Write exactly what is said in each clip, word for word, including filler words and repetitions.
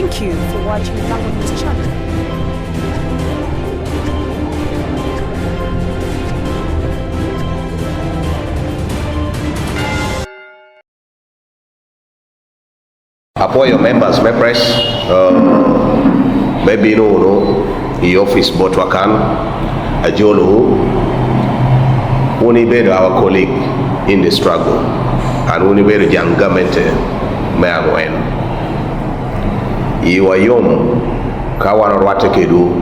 Thank you for watching Lango News Channel. Apwoyo members me press, uh, me bino wunu i office botwa kan. Ajolowu. Wun ibedo our colleague in the struggle, and wun ibedo jaŋ gamente me aŋwen. Yiwa yom ka wan orwatte kedwu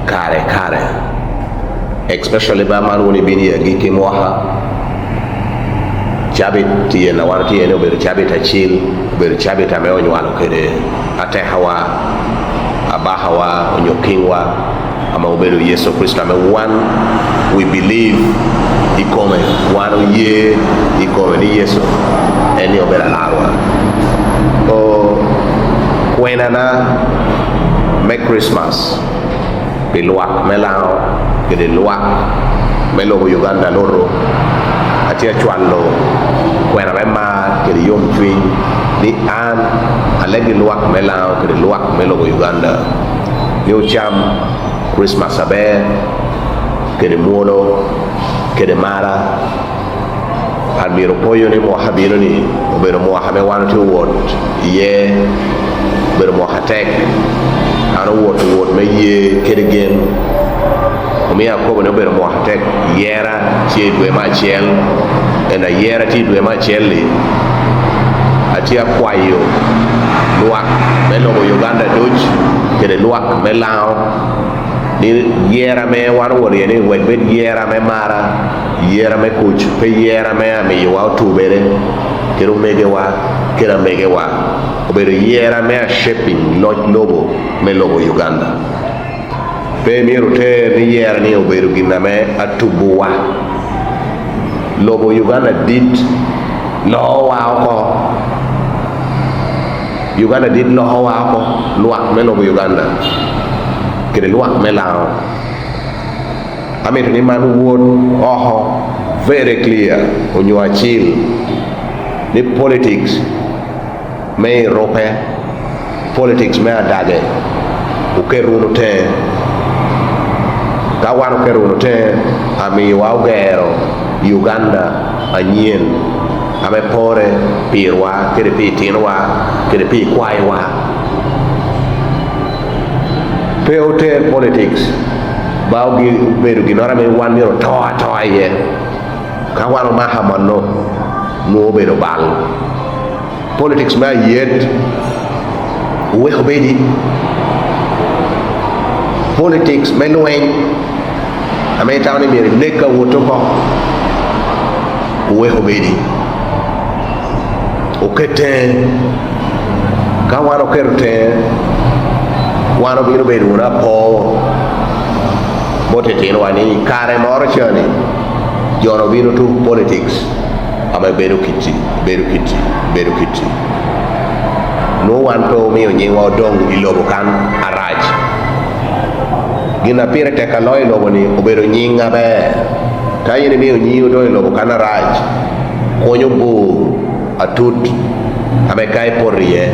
kare kare, especially ba man wun ibino i agikki mwaka. Cabit tyen a wan otye iye-ni obedo cabit acil, obedo cabit ame onywalo kede atekawa, abakawa, onyo kiŋwa, ame obedo Yecu Kricito, ame wan we believe i kome, wan oye i kome ni Yecu en ni obedo alarwa. O, kwenana me Christmas pi lwak me Laŋo kede lwak me lobo Uganda lutu, atye acwalo kwena me mar kede yomcwiny ni an alegi lwak me Laŋo kede lwak me lobo Uganda ni ocam Kricmas aber, kede mwolo, kede mara. An myero opoyo ni mwaka bino-ni obedo mwaka ame wan otye owot iye, obedo mwaka atek. An owot wot me ye kede gen. Omio akobo ni obedo mwaka atek. Yera tye i dwe me acel, en ayera tye i dwe me acel-li. Atye akwayo lwak me lobo Uganda duc kede lwak me Laŋo ni yera ame wan owoto iye-ni wek bed yera me mara, yera me kuc, pe yera me amiyowa otubere kede omegewa kede amegewa. Obedo yera me ashaping loc lobo me lobo Uganda. Pe myero oter ni yera-ni obedo gin ame atubowa. Lobo Uganda dit, loowa oko. Uganda dit, loowa oko, lwak me lobo Uganda kede lwak me Laŋo. Amito ni man wot oko very clear, onyo acil, ni politics me erupe, politics me adage, oket wunu teŋe. Ka wan oketo wunu teŋe, amiwa ogero Uganda anyen ame pore pirwa kede pi itinowa kede pi ikwayowa. Pe oter politics ba ogi-, obedo ginnoro ame wan myero oto atoa iye. Ka wan omako amanno, nwoŋo obedo bal. Politics me ayet oweko bedi. Politics me lweny ame itamo ni myero inek awot oko, oweko bedi. Oket teŋe. Ka wan oketo teŋe, wan obino bedo wunu apo bot itinowa ni i kare moro ca-ni, jo-nu bino tuko politics ame bedo kitti, bedo kitti, bedo kitti. Nwoŋo wan pe omio nyiŋwa odoŋ i lobo kan arac. Gin a pire tek aloyo i lobo-ni obedo nyiŋ aber. Ka in imio nyiŋi odoŋ i lobo kan arac, kunyo bur atut ame ka ipoto iye,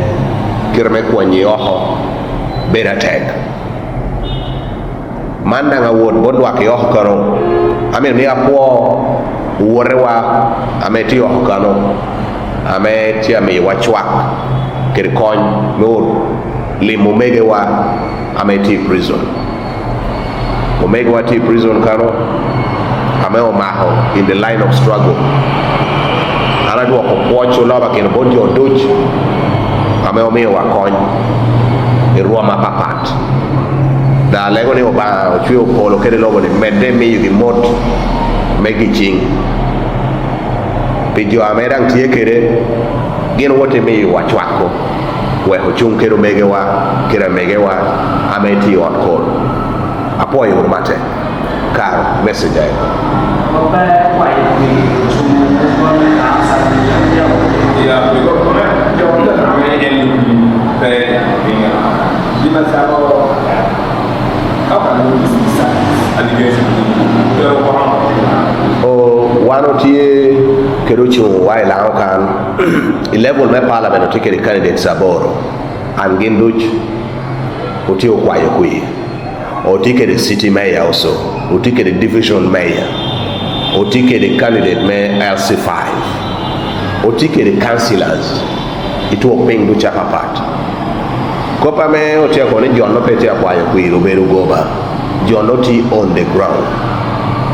kite me kwonyi oko bedo atek. Man daŋ awot bot lwak i oko kano. Amito ni apwo owotewa ame tye oko kano, ame tye amiyowa cwak kede kony me ot limo omegowa ame tye i prison. Omegowa tye i prison kano, ame omako in the line of struggle. An adwoko pwoc oloba kino bot jo duc ame omiowa kony i rwom apapat. Daŋ alego ni Obaŋa ocweo polo kede lobo-ni medde miyogi mot me giciŋ. Pi jo ame daŋ tye kede, gin wot imiyowa cwako, wek ocuŋ kede omegowa kede amegewa ame tye i ot kor. Apwoyo wunu matek. Karo, message aye. O, wan otye kede ocuŋwa i Laŋo kan, i level me parliament otye kede candidates aboro. And gin duc otye okwayo kwir. Otye kede city mayor also. Otye kede division mayor. Otye kede candidate me L C five. Otye kede councillors i twok piny ducu apapat. Kop ame otye akwo ni jo-nu pe tye akwayo kwir obedo goba. Jo-nu tye on the ground.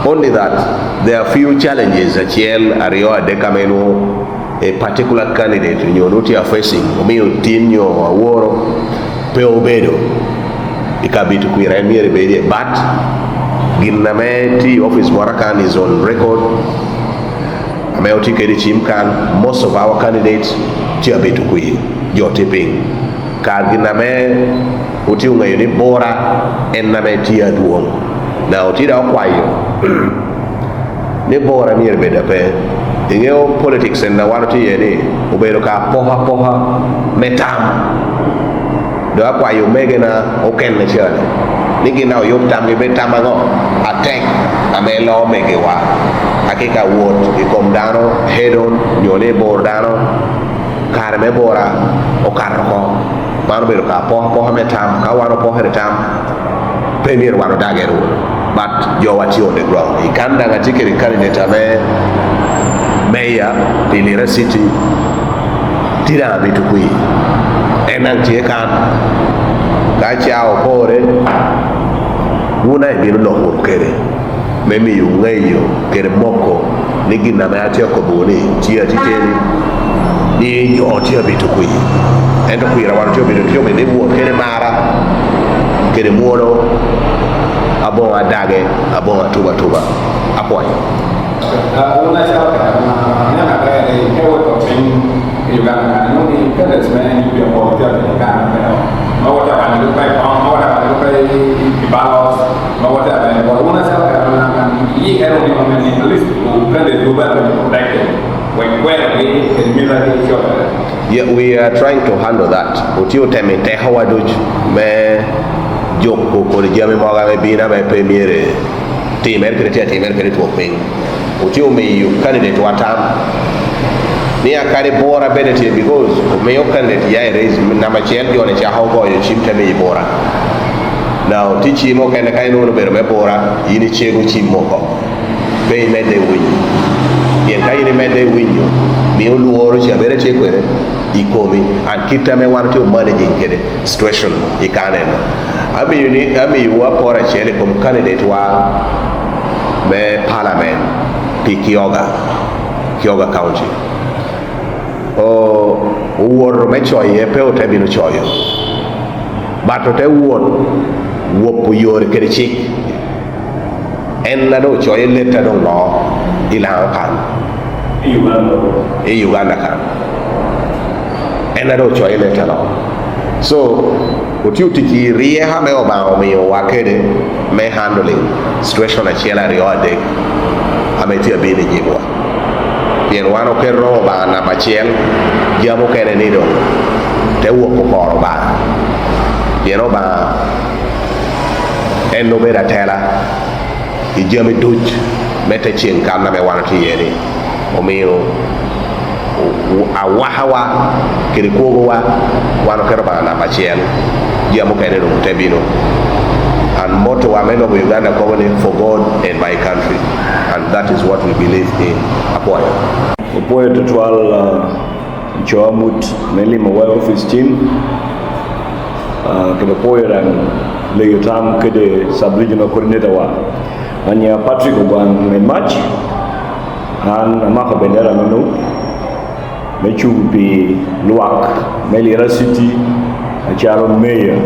Only that, there are few challenges, acel, aryo, adek, ame nwoŋo a particular candidate onyo nwoŋo tye a facing, omio tin nyo aworo pe obedo i kabit kwir en myero ebed iye. But gin ame tye i office moro kan is on record, ame otye kede i cim kan, most of our candidates tye abito kwir, jo tye piny. Kar gin ame otye oŋeyo ni Bura en ame tye adwoŋ. Na otye daŋ okwayo ni Bura myero bed ape. Iŋeo politics en a wan otye iye ni obedo ka apokapoka me tam. Dok akwayo omegena okene cani ni gin daŋ oyub tamgi, bed tam aŋo atek ame loo megiwa, akika wot i kom dano head on, nyo ni bor dano, kare me Bura okato oko. Man obedo ka apokapoka me tam. Ka wan opokere tam, pe myero wan odagere wunu. But jowa tye on the ground. I kan daŋ atye kede candidate ame mayor pi Lira City, tye daŋ amito kwir. En daŋ tye kan. Ka ca opore, wun daŋ ibino lok wunu kede, me miyo ŋeyo kede moko ni gin ame atye akobbiwu ni tye ateteni, ni jo tye abito kwir. Ento kwir a wan otye obino, tye obino ni wot kede mara, kede mwono, aboŋo adage, aboŋo atuba atuba. Apwoyo. Ah, wun acalo kare ma aneno aber ni ka iwot piny i Uganda kan, inwoŋo ni candidates me N U P apol tye abedo i kan, ma woto abanyogi oko i kom, ma woto abanyogi oko i, i, i ballots, ma woto abanyogi oko. Wun acalo kare ma, ma, iyikere wunu i kome ni at least candidate wu bene protected, wek kwerogi kede mitagi cobere? Yeah, we are trying to handle that. Otye otemo i tekowa duc me juko kodi jami mogo ame bino ame pe myero timere kede tye atimere kede twok piny. Otye omiyo candidate wa tam ni akadi Bura bene tye, because omiyo candidate ya i race, namba acel jo-ni cako goyo cim te miyo Bura. Now, tye cim okene ka inwoŋo obedo me Bura, in icego cim oko. Pe imedde winyo. Pien ka in imedde winyo, miyo lworo ca bedo tye kwene i komi. And kit ame wan otye managing kede situation i kaneno. Amiyo ni, amiyowu apor acel i kom candidate wa me parliament pi Kyoga, Kyoga County. O, owoto me coye, pe ote bino coyo. But ote wot, wopo yore kede cik. En a doŋ ocoyo letta doŋ loo i Laŋo kan. I Uganda. I Uganda kan. En a doŋ ocoyo letta loo. So, otye otic i ryeko ame Obaŋa omiyowa kede me handling situation acel, aryo, adek ame tye abino i nyimwa. Pien wan oketo Obaŋa namba acel, jami okene ni doŋ te wok okoro Obaŋa. Pien Obaŋa en obedo atela i jami duc me te ceŋ kan ame wan otye iye-ni. Omio o-, o-, awakawa kede kwogowa, wan oketo Obaŋa namba acel, jami okene doŋ te bino. And motto wa me lobo Uganda kobo ni, "For God and my country." And that is what we believe in. Apwoyo. Opwoyo tutwal, uh, co amut me limowa i opic cim, ah, kede pwoyo daŋ leyo tam kede Sub-Regional Coordinator wa, ma nyiŋa Patrick Ogwaŋ Medmac. An amako bendera me NUP me cuŋ pi lwak me Lira City acalo Mayor.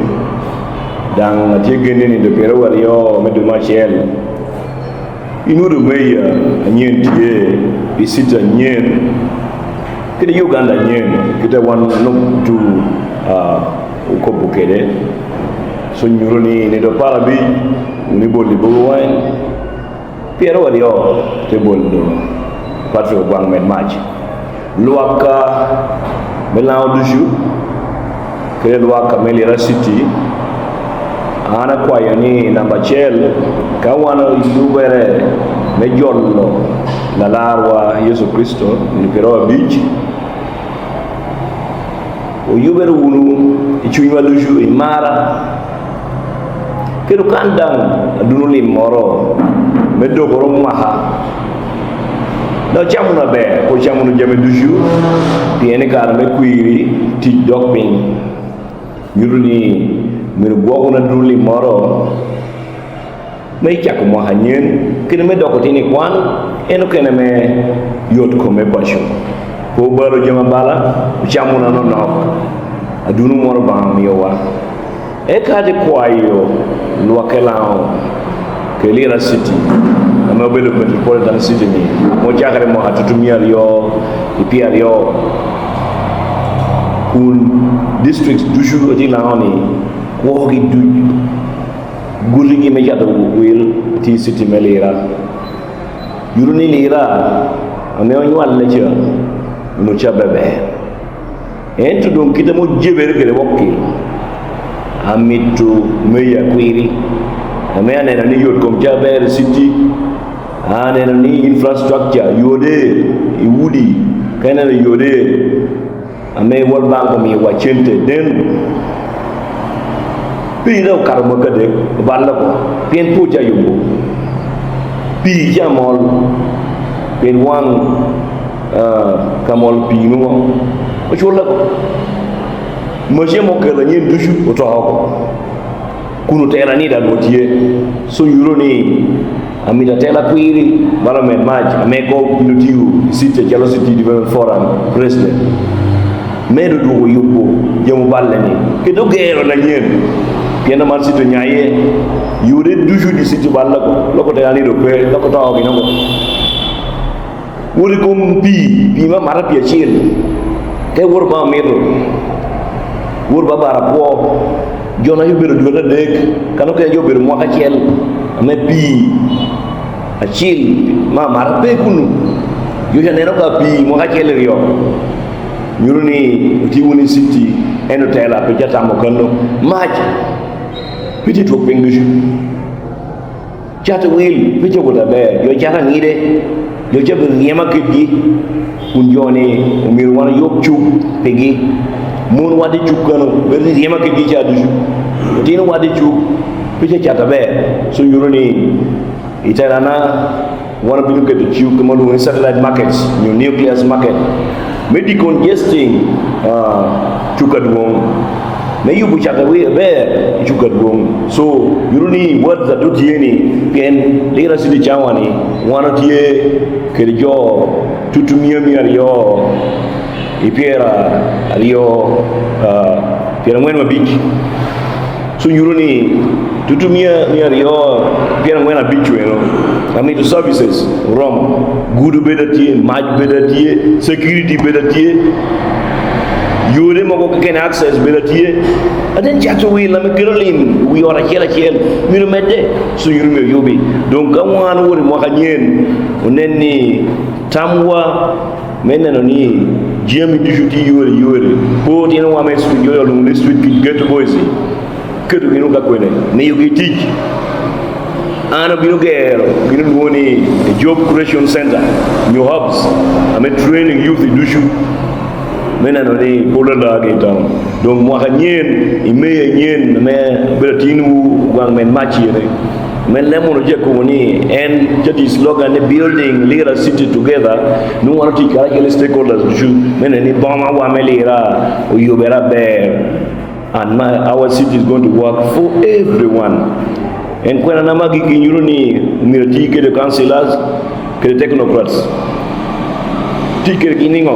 Daŋ atye gen ni nino pyeraryo aryo me dwe me acel, Inwodo Mayor anyen tye i city anyen, kede Uganda anyen, kite wan NUP tu, ah, okobo kede. So nyuto ni nino apar abic wun ibolo i Bobi Wine, pyeraryo te bolo Patrick Ogwaŋ Medmac. Lwak, ah, me Laŋo ducu, kede lwak me Lira City, an akwayo ni, namba acel, ka wan olubere me jolo Lalarwa Yecu Kricito nino pyeraryo abic, Oyubere wunu i cunywa ducu i marra. Kede kan daŋ aduno lim moro me dokoro mwaka, daŋ ocam wunu aber, kur cam wunu jami ducu, pien i kare me kwiri tic dok piny. Nyuto ni myero gwok wunu aduno lim moro me cako mwaka anyen, kede me doko tin i kwan, en okene me yot kom me paco. Pe obalo jami abala, ocam wunu anonok, aduno moro Obaŋa omiowa. Eka ate kwayo lwak i Laŋo, ke Lira City, ame obedo metropolitan city ni, ame ocakere mwaka tutumia aryo i pyeraryo, kun districts ducu a tye i Laŋo ni, kwogi duc, gutigi me cato wil tye i city me Lira. Nyuto ni Lira ame onywalle ca, onwoŋo cabbe aber. Ento doŋ kite ame ojebere kede wok-ki, amito meya kwiri, ame aneno ni yot kom ca ber i city, aneno ni infrastructure yode i udi, ka ineno yode ame World Bank omiowa cente den, pii daŋ okato mwaka adek, oballe oko, pien pe oca yubo. Pii ca mol, pien waŋ, ah, ka mol pii nwoŋo oculle oko. Maci ame okelo anyen ducu oto oko, kun otela ni daŋ onwoŋo tye. So nyuto ni amito atela kwiri bala omed mac ame koŋ obino tiyo i city acalo City Development Forum President, medo dwoko yubo jami oballe ni, kede ogero nanyen. Pien man city onyaye, yore ducu di city oballe oko, loko otela ni dok pe, loko oto oko gin oko. Wot i kom pii, pii me amata pii acel, te wot Obaŋa mito. Wot Obaŋa bara pwo. Jo-na obedo dwete adek, kan okene jo obedo mwaka acel, ame pii acil me amata pe kunu. Jo ca neno ka pii mwaka acel i ryo. Nyuto ni otye wunu i city, ento tela pe ca tamo kano. Mac pe tye twok piny ducu. Cato wil pe ca wot aber, jo cato aŋide, jo ca obedo ryema kedgi, kun jo-ni omyero wan oyub cuk pigi. Mon wadde cuk kano, bedo ni ryema kedgi ca ducu. Otino wadde cuk pe ca cato aber, so nyuto ni i telana wan obino keto cuk ame olwoŋo ni satellite markets, nyo nucleus market, me decongesting, ah, cuk adwoŋ, me yubo cato wil aber i cuk adwoŋ. So, nyuto ni wat a doŋ tye ni, pien Lira City cawa ni, wan otye kede jo tutumia mia aryo i pyera aryo, ah, pyeraŋwen abic. So, nyuto ni tutumia mia aryo pyeraŋwen abic eno, amito services oromo. Gudo bedo atye, mac bedo atye, security bedo atye, yore mogo keken, access bedo atye. And then cato wil ame kelo lim wi ot acel acel myero medde, so nyuto myero yubi. Doŋ ka wan owot i mwaka anyen, onen ni tamwa me neno ni jami ducu tye yore yore, pe otinowa me street, jo olwoŋo ni street kid ghetto boys, keto gin ka kwene, miyogi tic. An obino gero gin olwoŋo ni a Job Creation Center, nyo hubs, ame training youth ducu, me neno ni pol alagi i town. Doŋ mwaka anyen, i May anyen, ame abedo atinwu gwaŋ men Mac ene, me lemo no je kobo ni en just slogan ni Building Lira City Together, nwoŋo wan otic karacel i stakeholders ducu, me neno ni boma wa me Lira oyubere aber. And my, our city is going to work for everyone. En kwena na magi ginyuto ni myero ati kede councillors, kede technocrats. Tic kedgi niŋo?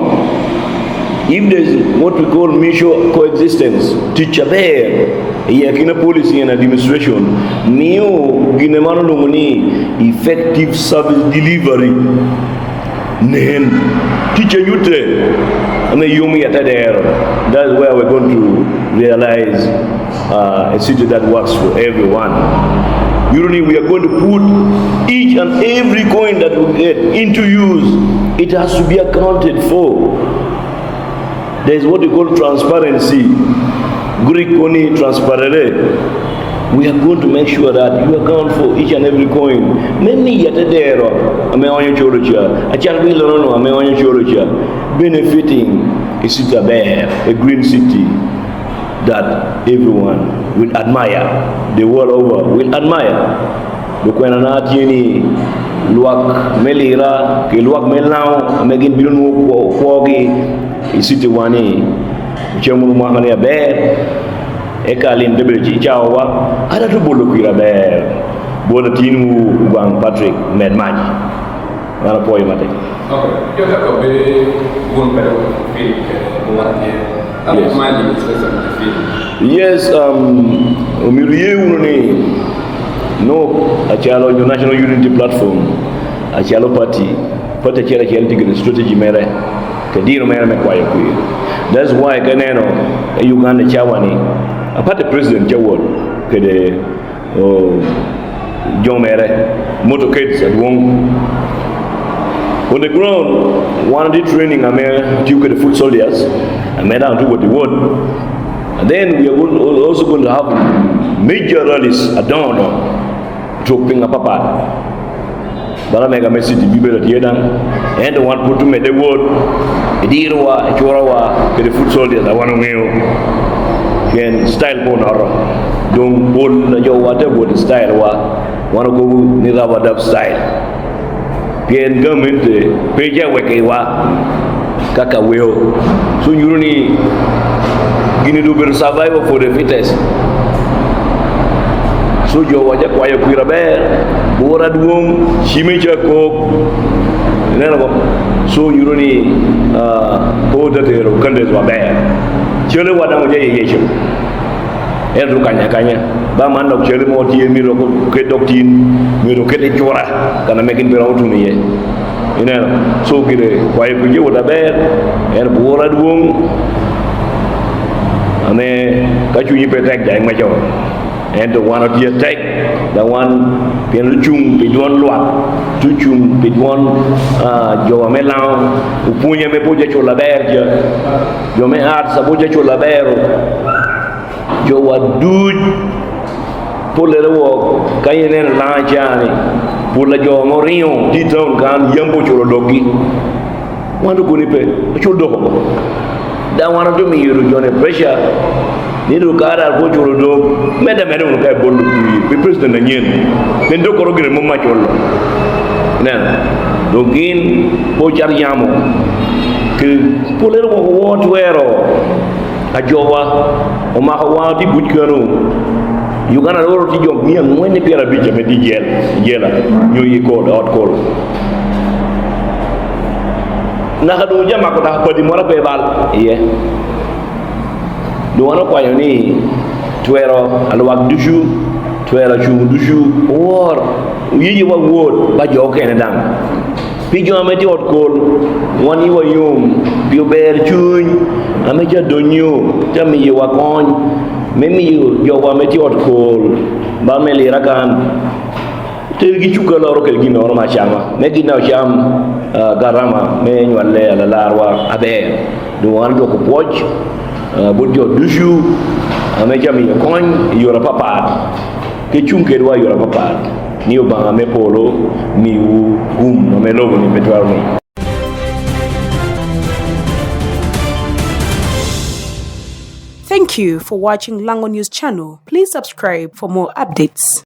If there is what we call mutual coexistence, tic aber i akina policy and administration, mio gin ame wan olwoŋo ni effective service delivery nen. Tic a nyutte ame yom i atedero. That's where we're going to realize, uh, a city that works for everyone. You know, we are going to put each and every coin that we get into use. It has to be accounted for. There is what we call transparency. Greek kono ni transparere. We are going to make sure that you account for each and every coin. Me miyo atedero ame onyo colo ca, acalo bilonono ame onyo colo ca, benefiting A city aber, a green city that everyone will admire, the world over will admire. Lukwenana tye ni lwak me Lira ki lwak me Lango ame gin bino nwoŋo kwo-, kwogi i city wa ni, ocamo wunu mwaka ni aber, eka lim te bedo i cawawa, ada tye bolo kwir aber. Bolo atinwu Ogwaŋ Patrick med mac. An apwoyo matek. Ok, jo te kobbe wun kede Phil kede Muŋ atye. Yes. Yes, um, omyero iye wunu ni, no, acalo jo National Unity Platform, acalo party, party acel acel tye kede strategy mere, kede diro mere me kwayo kwir. That's why ka ineno i Uganda cawa ni, aparte president ca wot kede, oh, jo mere, motorcades adwoŋ. On the ground, wan atye training ame tio kede foot soldiers, ame daŋ tye wot i wot. And then we are go-, also going to have major rallies adoŋo doŋo, tuk piny apapat. Bala mega me city bibel atye daŋ, ento wan pwod omedde wot, idirowa, icurowa, kede foot soldiers a wan oŋeo. Pien style po onoto. Doŋ pol a jowa te wot i style wa, wan okobo ni rubber dub style. Pien gamente pe ca weke iwa. Kaka weo. So nyuto ni gini doŋ obedo survival for the fittest. So jowa ca kwayo kwir aber, bwor adwoŋ, cime ca kok. Ineno ko? So nyuto ni, ah, po te tero candidates wa ber. Cale wa daŋ oja ye Yecu. Ento kanya kanya, ba man dok cale mo tye, myero dok oket dok tin, myero oket i cura, kan ame gin pe romo tuno iye. Ineno? So gire kwayo kwir wot aber, en bwor adwoŋ, ame ka cunyi pe tek, daŋ imeco. Ento wan otye atek, daŋ wan pien ocuŋ pi dwon lwak, te ocuŋ pi dwon, ah, jo ame Lango, opwony ame pwod aculo aber ca, jo me arts a pwod aculo aber, jowa duc, pollere wok, ka ineno Lango cani, pol a jo ame oriŋo tye i taun kan, yam pe oculo doggi. Wan okoni pe, ocul dok oko. Daŋ wan ote miyo jo-ni pressure, ni doŋ ka dok oculo dok, medde ameda wunu ka ibolo kwir pi president anyen. Pien dok koro gire mom aculo. Ineno? Doŋ gin pe ocat yamo. Kede pollere woko woo twero. Ajowa omako wa tye buc kano. Uganda loro tye jo mia aŋwen i pyerabic ame tye i jel, i jela, nyo i kol, ot kol. Naka doŋ oja mako naka padi moro pe bal iye. Doŋ wan okwanyo ni twero alwak ducu, twero acuŋ ducu, owor, oyeyewa wot ba jo okene daŋ. Pi jo ame tye ot kol, wan yiwa yom, pi ober cuny, ame ca donnyo, ca miyowa kony, me miyo jowa ame tye ot kol, ba me Lira kan, tergi cukka loro kede ginnoro me acama, me gin daŋ ocam, ah, garama me nywale alalarwa aber. Doŋ wan odwoko pwoc, ah, bot jo ducu ame ca miyo kony i yore apapat, ke cuŋ kedwa i yore apapat, ni Obaŋa me polo miwu gum ame lobo-ni pe twero miyo. Thank you for watching Lango News Channel. Please subscribe for more updates.